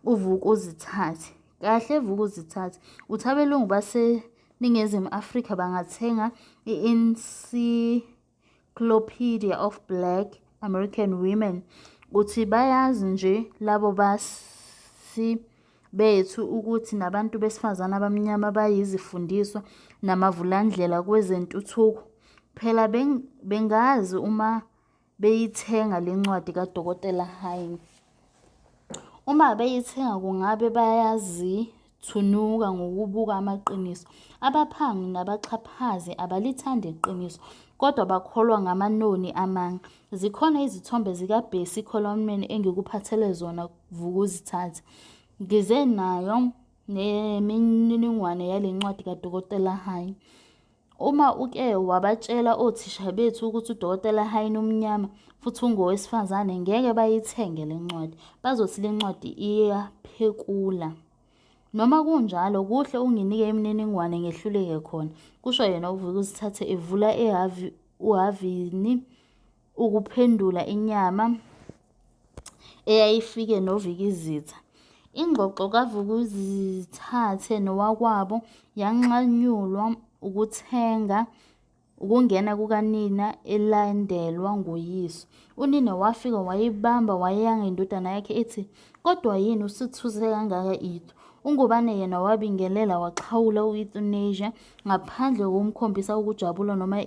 uVukuzithathe. Kahle Vukuzithathe, uthi abelungu baseNingizimu Afrika bangathenga i-Encyclopedia of Black American Women. Uthi bayazi nje labo basi bethu ukuthi nabantu besifazane abamnyama bayizifundiswa namavulandlela kwezentuthuko. Phela bengazi uma beyithenga le ncwadi kaDokotela Hine. Uma beyithenga kungabe bayazithunuka ngokubuka amaqiniso. Abaphangi nabaxhaphazi abalithandi iqiniso, kodwa bakholwa ngamanoni amanga. Zikhona izithombe zikaBessie Coleman engikuphathele zona Vukuzithathe. Ngize nayo nemininingwane yale ncwadi kaDokotela Hine. Uma uke wabatshela othisha bethu ukuthi uDokotela Hine umnyama futhi ungowesifazane ngeke bayithenge le ncwadi. Bazothi le ncwadi iyaphekula. Noma kunjalo kuhle unginike imininingwane ngehluleke khona, kusho yena uVukuzithathe evula uhhavini ukuphendula inyama eyayifike noVikizitha. Ingxoxo kaVukuzithathe nowakwabo yanqanyulwa ukuthenga ukungena kukanina elandelwa nguyise. Unina wafika wayibamba wayanga indodana yakhe ethi, Kodwa yini usithuse kangaka Itu? UNgubane yena wabingelela waxhawula u-Euthanasia ngaphandle kokumkhombisa ukujabula noma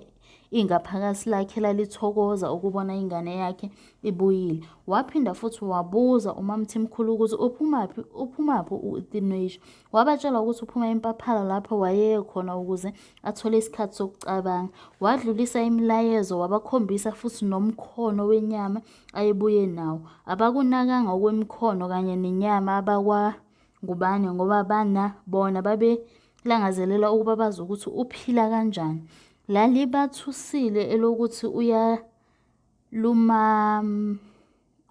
ingaphakathi lakhe lalithokoza ukubona ingane yakhe ibuyile. Waphinda futhi wabuza uMaMthimkhulu ukuthi uphumaphi uphumaphi u-Euthanasia. Wabatshela ukuthi uphuma eMpaphala lapho wayeye khona ukuze athole isikhathi sokucabanga. Wadlulisa imilayezo wabakhombisa futhi nomkhono wenyama ayebuye nawo. Abakunakanga okwemikhono kanye nenyama abakwaNgubane ngoba bana bona babelangazelela ukuba bazi ukuthi uphila kanjani. Lalibathusile elokuthi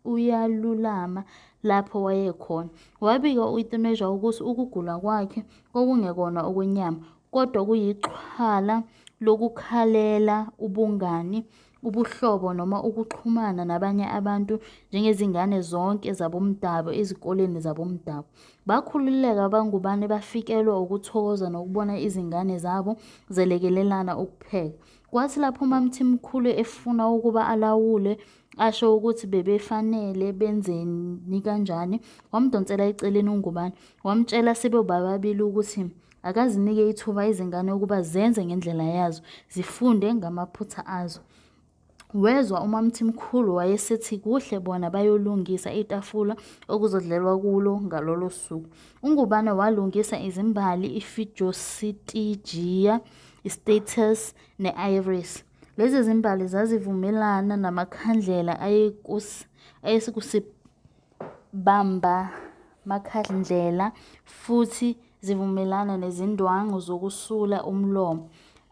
uyalulama lapho wayekhona. Wabika u-Euthanasia ukuthi ukugula kwakhe kwakungekona okwenyama, kodwa kuyixhwala lokukhalela ubungani, ubuhlobo noma ukuxhumana nabanye abantu njengezingane zonke zabomdabu ezikoleni zabomdabu. Bakhululeka abaNgubane bafikelwa ukuthokoza nokubona izingane zabo zelekelelana ukupheka. Kwathi lapho uMaMthimkhulu efuna ukuba alawule asho ukuthi bebefanele benzeni kanjani, wamdonsela eceleni uNgubane, wamtshela sebebababili ukuthi akazinike ithuba izingane ukuba zenze ngendlela yazo, zifunde ngamaphutha azo. Wezwa uMaMthimkhulu wayesethi kuhle bona bayolungisa itafula okuzodlelwa kulo ngalolo suku. UNgubane walungisa izimbali ifijositijiya, istatus ne-iris. Lezi zimbali zazivumelana namakhandlela ayekusiBambamakhandlela futhi zivumelana nezindwangu zokusula umlomo,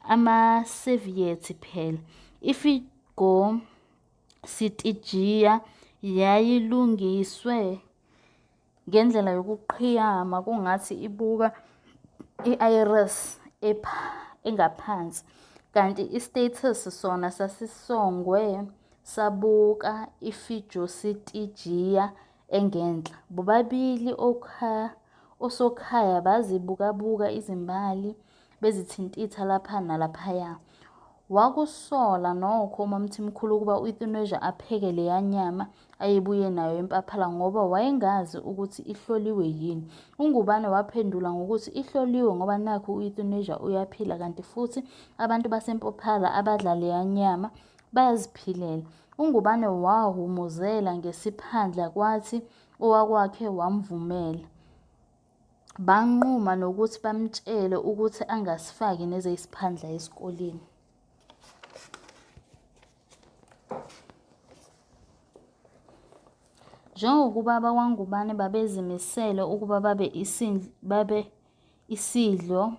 amaseviyethi phela. Ifigositijiya yayilungiswe ngendlela yokuqhiyama kungathi ibuka i-iris engaphansi, kanti i-status sona sasisongwe sabuka ifijositijiya engenhla. Bobabili osokhaya bazibukabuka izimbali bezithintitha lapha nalaphaya. Wakusola nokho uMaMthimkhulu ukuba u-Euthanasia apheke leya nyama ayebuye nayo eMpaphala ngoba wayengazi ukuthi ihloliwe yini. UNgubane waphendula ngokuthi ihloliwe ngoba nakhu u-Euthanasia uyaphila kanti futhi abantu baseMpaphala abadla leya nyama bayaziphilela. UNgubane wahhumuzela ngesiphandla kwathi owakwakhe wamvumela. Banquma nokuthi bamtshele ukuthi angasifaki neze isiphandla esikoleni. Njengokuba abakwaNgubane babezimisele ukuba babe babe isidlo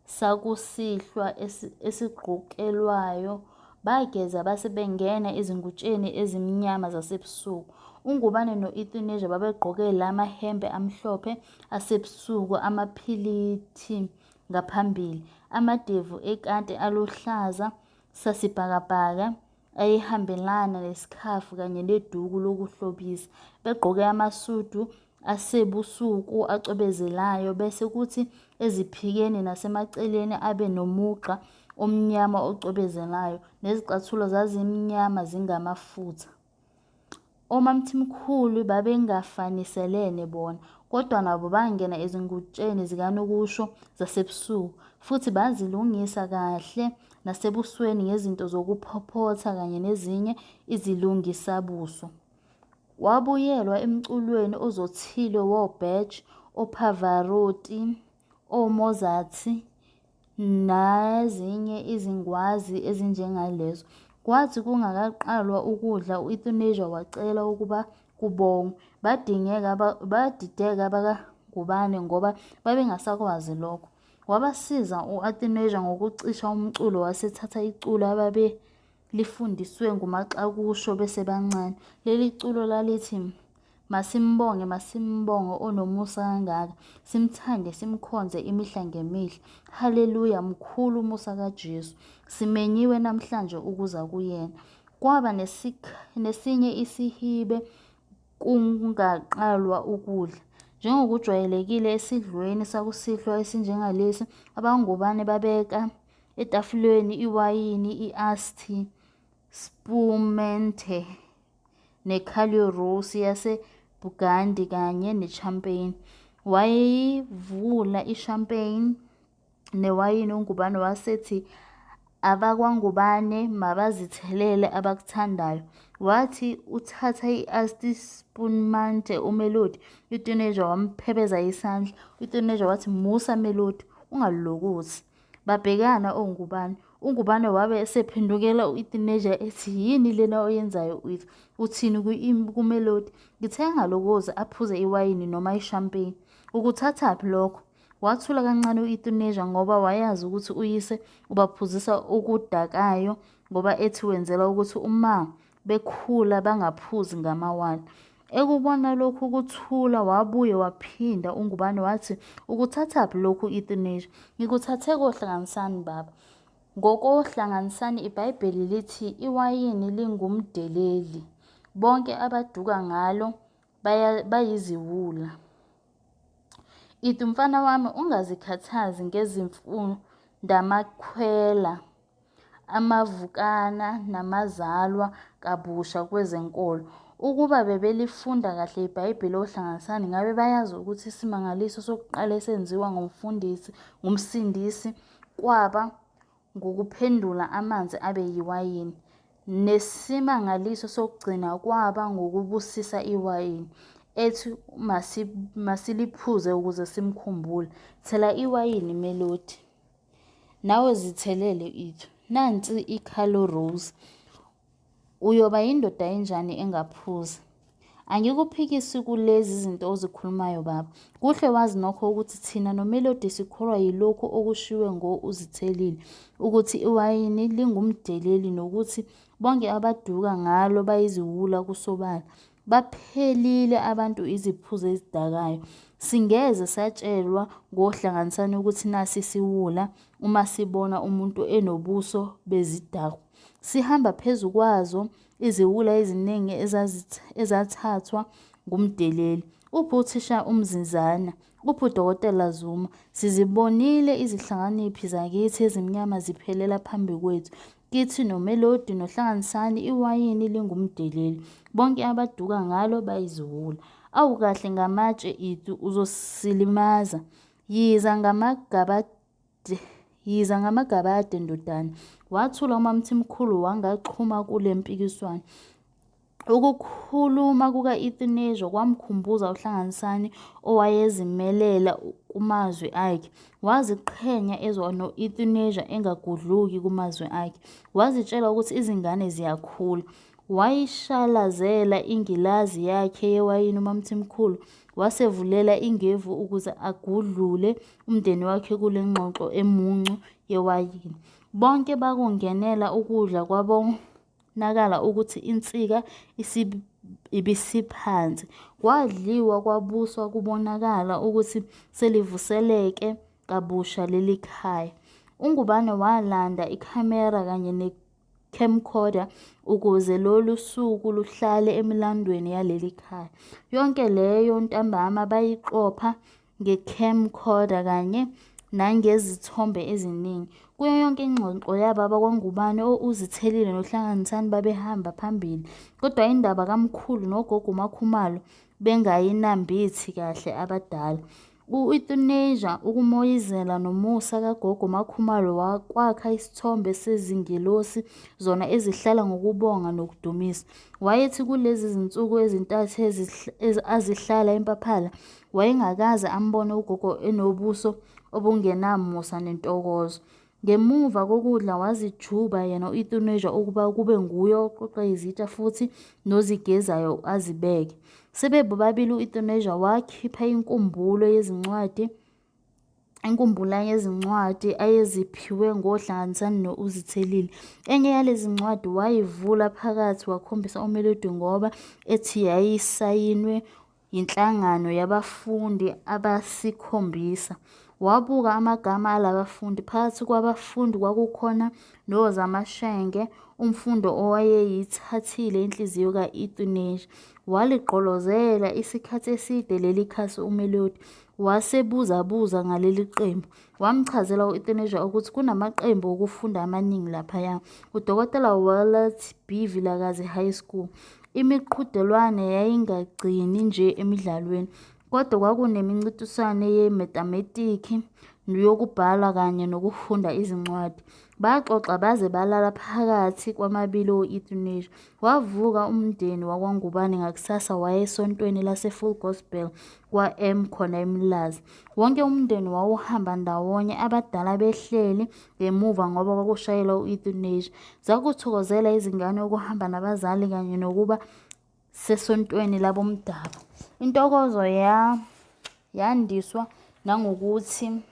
sakusihlwa esigqukelwayo, bageza base bengena ezingutsheni ezimnyama zasebusuku. UNgubane no-Euthanasia babegqoke la mahembe amhlophe asebusuku amaphilithi ngaphambili, amadevu ekati aluhlaza sasibhakabhaka ayehambelana nesikhafu kanye neduku lokuhlobisa, begqoke amasudu asebusuku acwebezelayo bese kuthi eziphikeni nasemaceleni abe nomugqa omnyama ocwebezelayo, nezicathulo zazimnyama zingamafutha. OMaMthimkhulu babengafaniselene bona, kodwa nabo bangena ezingutsheni zikanokusho zasebusuku, futhi bazilungisa kahle nasebusweni ngezinto zokuphophotha kanye nezinye izilungisabuso. Wabuyelwa emculweni ozothile woBach, oPavarotti, oMozart nezinye izingwazi ezinjengalezo. Kwathi kungakaqalwa ukudla u-Euthanasia wacela ukuba kubongwe. Badingeka badideka abakaNgubane ngoba babengasakwazi lokho. Wabasiza u-Euthanasia ngokucisha umculo wasethatha iculo ababelifundiswe nguMaxakusho besebancane. Leli culo lalithi Masimbonge, masimbonge onomusa kangaka, simthande simkhonze imihla ngemihla. Haleluya, mkhulu umusa kaJesu. Simenyiwe namhlanje ukuza kuyena. Kwaba nesinye isihibe kungaqalwa ukudla. Njengokujwayelekile esidlweni sakusihlwa esinjengalesi, abaNgubane babeka etafuleni iwayini i-Asti Spumante neCalio Rossi yaseBurgundy kanye neChampagne. Wayeyivula i-champagne newayini uNgubane wasethi abakwaNgubane mabazithelele abakuthandayo. Wathi uthatha i-Asti Spumante uMelody, uTeenager wamphebeza isandla. UTeenager wathi, Musa Melody, ungalokothi. Babhekana oNgubane. UNgubane wabe esephendukela u-Teenager ethi, Yini lena oyenzayo Uthini kuMelody? Ngithe angalokothi aphuze iwayini noma i-champagne. Ukuthathaphi lokho? Wathula kancane u-Euthanasia ngoba wayazi ukuthi uyise ubaphuzisa okudakayo ngoba ethi wenzela ukuthi uma bekhula bangaphuzi ngamawala. Ekubona lokhu kuthula wabuye waphinda uNgubane wathi, Ukuthathaphi lokhu Euthanasia? Ngikuthathe koHlanganisani baba. NgokoHlanganisani iBhayibheli lithi iwayini lingumdeleli, bonke abaduka ngalo bayiziwula. Ithi mfana wami ungazikhathazi ngezimfundamakhwela, amavukana namazalwa kabusha kwezenkolo. Ukuba bebelifunda kahle iBhayibheli ohlanganisani ngabe bayazi ukuthi isimangaliso sokuqala esenziwa ngumfundisi ngumsindisi kwaba ngokuphendula amanzi abe yiwayini, nesimangaliso sokugcina kwaba ngokubusisa iwayini, ethi masiliphuze ukuze simkhumbule. Thela iwayini Melody. Nawe zithelele Ithu. Nansi iCarlo Rose. Uyoba yindoda enjani engaphuzi? Angikuphikisi kulezi zinto ozikhulumayo baba. Kuhle wazi nokho ukuthi thina noMelody sikholwa yilokhu okushiwe ngo-Uzithelile ukuthi iwayini lingumdeleli nokuthi bonke abaduka ngalo bayiziwula kusobala. Baphelile abantu iziphuzo ezidakayo. Singeze satshelwa ngohlanganisani ukuthi nasi isiwula uma sibona umuntu enobuso bezidakwa. Sihamba phezu kwazo iziwula eziningi ezathathwa ngumdeleli. Uphi uthisha uMzinzana? Uphi uDokotela Zuma? Sizibonile izihlakaniphi zakithi ezimnyama ziphelela phambi kwethu. Kithi noMelody noHlanganisani iwayini lingumdeleli. Bonke abaduka ngalo bayiziwula. Awu kahle ngamatshe Itu uzosilimaza. Yiza ngamagabade Yiza ngamagabade ndodana. Wathula uMaMthimkhulu wangaxhuma kule mpikiswano. Ukukhuluma kuka-Euthanasia kwamkhumbuza uHlanganisani owayezimelela kumazwi akhe. Waziqhenya ezwa no-Euthanasia engagudluki kumazwi akhe. Wazitshela ukuthi izingane ziyakhula. Wayishalazela ingilazi yakhe yewayini uMaMthimkhulu wasevulela ingevu ukuze agudlule umndeni wakhe kule ngxoxo emuncu yewayini. Bonke bakungenela ukudla kwabonakala ukuthi insika ibisiphansi. Kwadliwa kwabuswa kubonakala ukuthi selivuseleke kabusha leli khaya. UNgubane walanda ikhamera kanye camcorder ukuze lolu suku luhlale emilandweni yaleli khaya. Yonke leyo ntambama bayiqopha nge-camcorder kanye nangezithombe eziningi. Kuyo yonke ingxoxo yabo abakwaNgubane o-Uzithelile noHlanganisani babehamba phambili, kodwa indaba kamkhulu nogogo uMaKhumalo bengayinambithi kahle abadala. U-Euthanasia, ukumoyizela nomusa kagogo MaKhumalo kwakha isithombe sezingelosi zona ezihlala ngokubonga nokudumisa. Wayethi kulezi zinsuku ezintathu azihlala eMpaphala wayengakaze ambone ugogo enobuso obungenamusa nentokozo. Ngemuva kokudla wazijuba yena u-Euthanasia ukuba kube nguye oqoqa izitsha futhi nozigezayo azibeke. Sebebobabili u-Euthanasia wakhipha inkumbulo yezincwadi inkumbula yezincwadi ayeziphiwe ngoHlanganisani no-Uzithelile. Enye yalezi zincwadi wayivula phakathi wakhombisa uMelody ngoba ethi yayisayinwe yinhlangano yabafundi abasikhombisa. Wabuka amagama alabafundi. Phakathi kwabafundi kwakukhona noZama Shenge, umfundi owayeyithathile inhliziyo ka-Euthanasia. Waligqolozela isikhathi eside leli khasi uMelody, wasebuzabuza ngaleli qembu. Wamchazela u-Euthanasia ukuthi kunamaqembu okufunda amaningi laphaya. UDokotela Willard B. Vilakazi High School. Imiqhudelwano yayingagcini nje emidlalweni. Kodwa kwakunemincintiswano yemetametiki neyokubhala kanye nokufunda izincwadi. Baxoxa baze balala phakathi kwamabili o-Euthanasia. Wavuka umndeni wakwaNgubane ngakusasa waya esontweni lase-Full Gospel kwa-M khona eMlazi. Wonke umndeni wawuhamba ndawonye abadala behleli ngemuva ngoba kwakushayela u-Euthanasia. Zakuthokozela izingane ukuhamba nabazali kanye nokuba sesontweni labomdabu. Intokozo ya yandiswa nangokuthi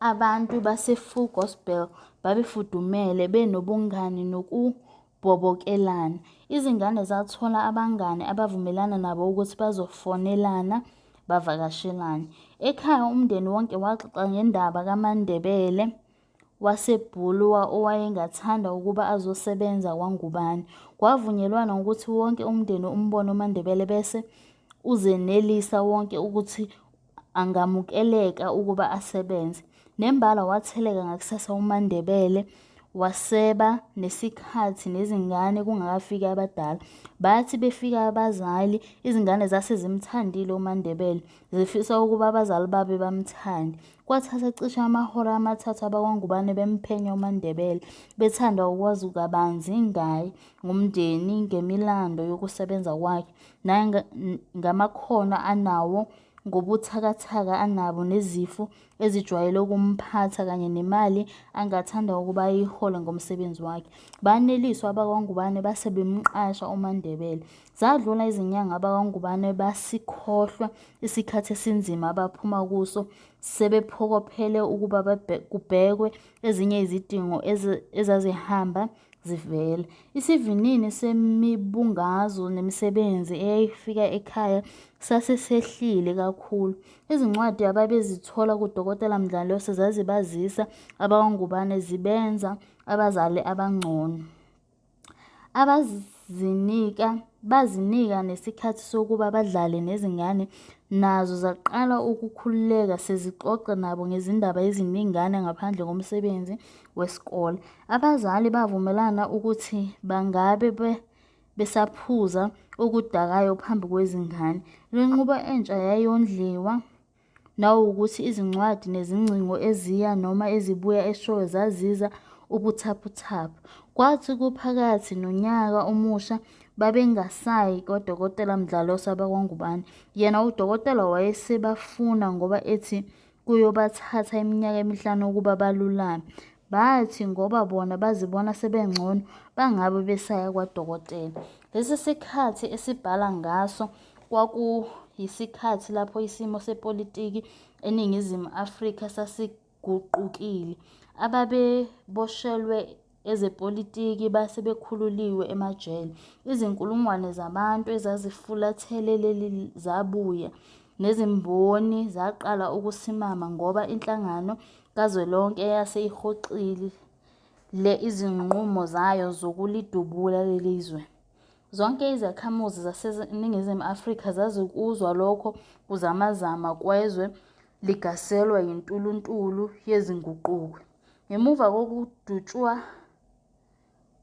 abantu base-Full Gospel babefudumele benobungani nokubhobokelana. Izingane zathola abangani abavumelana nabo ukuthi bazofonelana bavakashelane. Ekhaya umndeni wonke waxoxa ngendaba kaMaNdebele waseBulwer owayengathanda ukuba azosebenza kwaNgubane. Kwavunyelwana ngokuthi wonke umndeni umbone uMaNdebele bese uzenelisa wonke ukuthi angamukeleka ukuba asebenze. Nembala watheleka ngakusasa uMaNdebele waseba nesikhathi nezingane kungakafiki abadala. Bathi befika abazali, izingane zase zimthandile uMaNdebele, zifisa ukuba abazali babe bamthande. Kwathatha cishe amahora amathathu abakwaNgubane bemphenya uMaNdebele, bethanda ukwazi kabanzi ngaye, ngomndeni, ngemilando yokusebenza kwakhe, nangamakhono anawo, ngobuthakathaka anabo nezifo ezijwayele ukumphatha kanye nemali angathanda ukuba ayihole ngomsebenzi wakhe. Baneliswa abakwaNgubane base bemqasha uMaNdebele. Zadlula izinyanga abakwaNgubane basikhohlwa isikhathi esinzima abaphuma kuso sebephokophele ukuba kubhekwe ezinye izidingo ezazihamba zivela. Isivinini semibungazo nemisebenzi eyayifika ekhaya sase sehlile kakhulu. Izincwadi ababezithola kuDokotela Mdlalose zazibazisa abakwaNgubane zibenza abazali abangcono. Abazinika bazinika nesikhathi sokuba badlale nezingane nazo zaqala ukukhululeka sezixoxa nabo ngezindaba eziningana ngaphandle komsebenzi wesikole. Abazali bavumelana ukuthi bangabe besaphuza okudakayo phambi kwezingane. Le nqubo entsha yayondliwa nawukuthi izincwadi nezingcingo eziya noma ezibuya eShowe zaziza ubuthaphuthaphu. Kwathi kuphakathi nonyaka omusha babengasayi kwaDokotela Mdlalose abakwaNgubane. Yena udokotela wayesebafuna ngoba ethi kuyobathatha iminyaka emihlanu ukuba balulame. Bathi ngoba bona bazibona sebengcono bangabe besaya kwadokotela. Lesi sikhathi esibhala ngaso kwakuyisikhathi lapho isimo sepolitiki eNingizimu Afrika sasiguqukile. Ababeboshelwe ezepolitiki base bekhululiwe emajele. Izinkulungwane zabantu ezazifulathele leli zabuya nezimboni zaqala ukusimama ngoba inhlangano kazwelonke yase ihoxile izinqumo zayo zokulidubula leli zwe. Zonke izakhamuzi zaseNingizimu Afrika zazikuzwa lokho kuzamazama kwezwe ligaselwa yintuluntulu yezinguquko. Ngemuva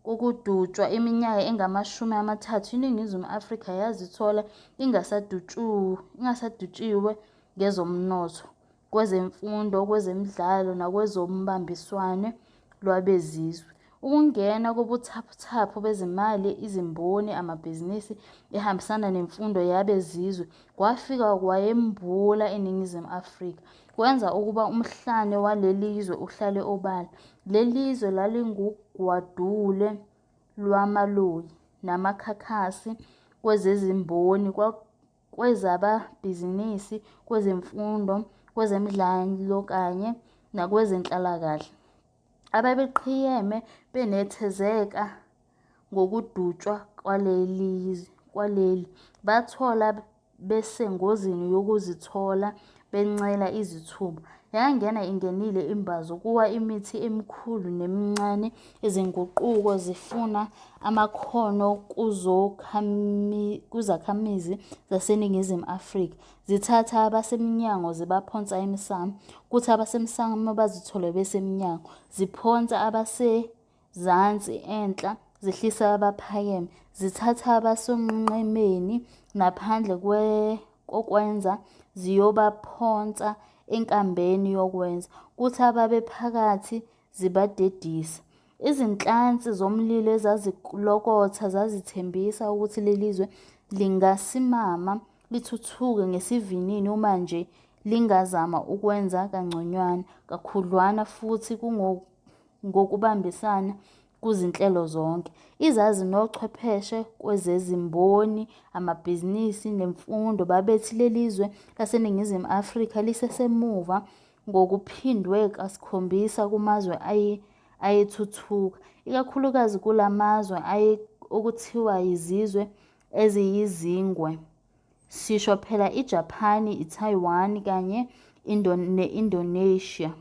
kokudutshwa iminyaka engama-30 iNingizimu Afrika yazithola ingasadutshiwe ngezomnotho, kwezemfundo, kwezemidlalo nakwezombambiswano lwabezizwe. Ukungena kobuthaphuthaphu bezimali, izimboni, amabhizinisi ehambisana nemfundo yabezizwe kwafika kwayembula iNingizimu Afrika, kwenza ukuba umhlane waleli zwe uhlale obala. Leli zwe lalingugwadule lwamaloyi namakhakhasi kwezezimboni, kwezamabhizinisi, kwezemfundo, kwezemidlalo kanye nakwezenhlalakahle. Ababeqhiyeme benethezeka ngokudutshwa kwaleli, bathola besengozini yokuzithola bencela izithupha. Yangena ingenile imbazo, kuwa imithi emikhulu nemincane, izinguquko zifuna amakhono kuzakhamizi zaseNingizimu Afrika. Zithatha abasemnyango zibaphonsa emsamo, kuthi abasemsamo bazithole besemnyango. Ziphonsa abasezansi enhla, zehlisa abaphakeme. Zithatha abasonqenqemeni naphandle kokwenza ziyobaphonsa enkambeni yokwenza, kuthi ababephakathi zibadedise. Izinhlansi zomlilo ezazilokotha zazithembisa ukuthi leli zwe lingasimama lithuthuke ngesivinini uma nje lingazama ukwenza kangconywana, kakhudlwana futhi ngokubambisana kuzinhlelo zonke. Izazi nochwepheshe kwezezimboni, amabhizinisi nemfundo babethi leli zwe laseNingizimu Afrika lisesemuva ngokuphindwe kasikhombisa kumazwe ayethuthuka, ikakhulukazi kula mazwe okuthiwa yizizwe eziyizingwe, sisho phela iJaphani, iTayiwani kanye ne-Indonesia.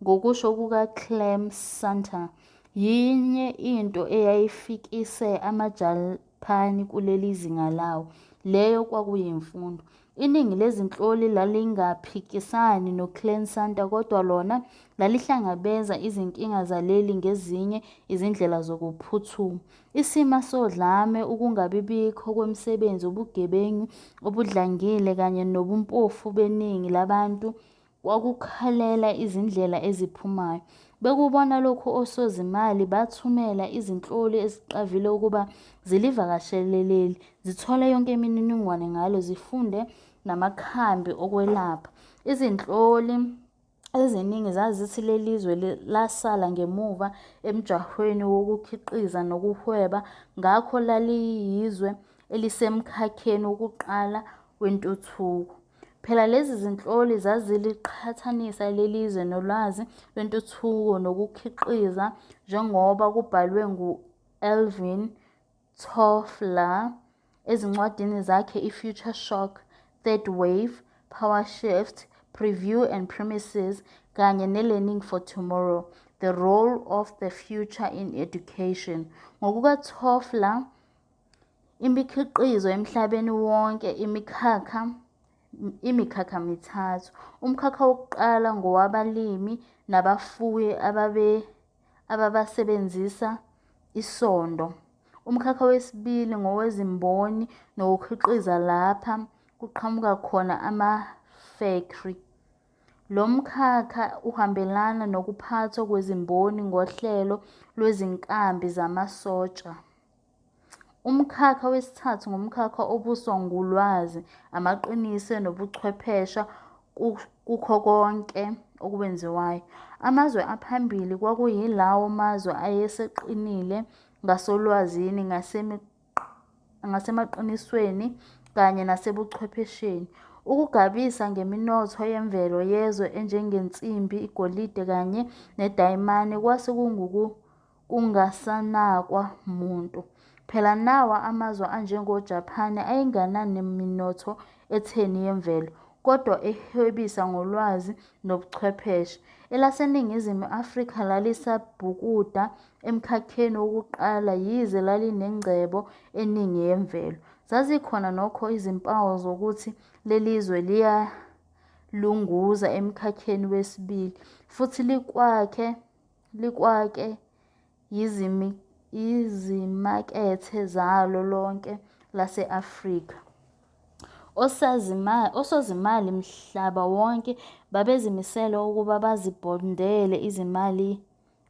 Ngokusho kuka-Clem Sunter, yinye into eyayifikise amaJaphani kuleli zinga lawo, leyo kwakuyimfundo. Iningi lezinhloli lalingaphikisani no-Clem Sunter kodwa lona lalihlangabeza izinkinga zaleli ngezinye izindlela zokuphuthuma. Isimo sodlame, ukungabibikho kwemisebenzi, ubugebengu obudlangile kanye nobumpofu beningi labantu kwakukhalela izindlela eziphumayo. Bekubona lokhu osozimali bathumela izinhloli eziqavile ukuba zilivakashele leli, zithole yonke imininingwane ngalo, zifunde namakhambi okwelapha. Izinhloli eziningi zazithi leli zwe lasala ngemuva emjahweni wokukhiqiza nokuhweba ngakho laliyizwe elisemkhakheni wokuqala wentuthuko. Phela lezi zinhloli zaziliqhathanisa leli zwe nolwazi lwentuthuko nokukhiqiza njengoba kubhalwe ngu-Alvin Toffler ezincwadini zakhe i-Future Shock, Third Wave, Power Shift, Preview and Premises kanye ne-Learning for Tomorrow, The Role of the Future in Education. NgokukaToffler, imikhiqizo emhlabeni wonke imikhakha mithathu. Umkhakha wokuqala ngowabalimi nabafuyi ababesebenzisa isondo. Umkhakha wesibili ngowezimboni nokukhiqiza lapha kuqhamuka khona amafekthri. Lo mkhakha uhambelana nokuphathwa kwezimboni ngohlelo lwezinkambi zamasotsha. Umkhakha wesithathu ngumkhakha obuswa ngulwazi, amaqiniso nobuchwepheshe kukho konke okwenziwayo. Amazwe aphambili kwakuyilawo mazwe ayeseqinile ngasolwazini, ngasemaqinisweni kanye nasebuchwephesheni. Ukugabisa ngeminotho yemvelo yezwe enjengensimbi, igolide kanye nedayimane kwase kungasanakwa muntu. Phela nawo amazwe anjengoJaphani ayengenaminotho etheni yemvelo, kodwa ehwebisa ngolwazi nobuchwepheshe. ElaseNingizimu Afrika lalisabhukuda emkhakheni wokuqala yize lalinengcebo eningi yemvelo. Zazikhona nokho izimpawu zokuthi leli zwe liyalunguza emkhakheni wesibili, futhi likwake yizimakethe zalo lonke lase-Afrika. Osozimali mhlaba wonke babezimisele ukuba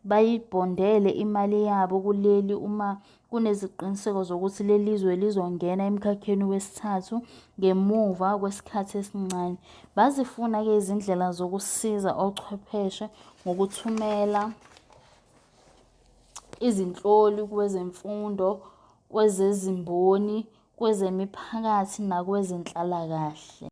bayibhondele imali yabo kuleli uma kuneziqiniseko zokuthi leli zwe lizongena emkhakheni wesithathu ngemuva kwesikhathi esincane. Bazifuna-ke izindlela zokusiza ochwepheshe ngokuthumela izinhloli kwezemfundo, kwezezimboni, kwezemiphakathi nakwezenhlalakahle.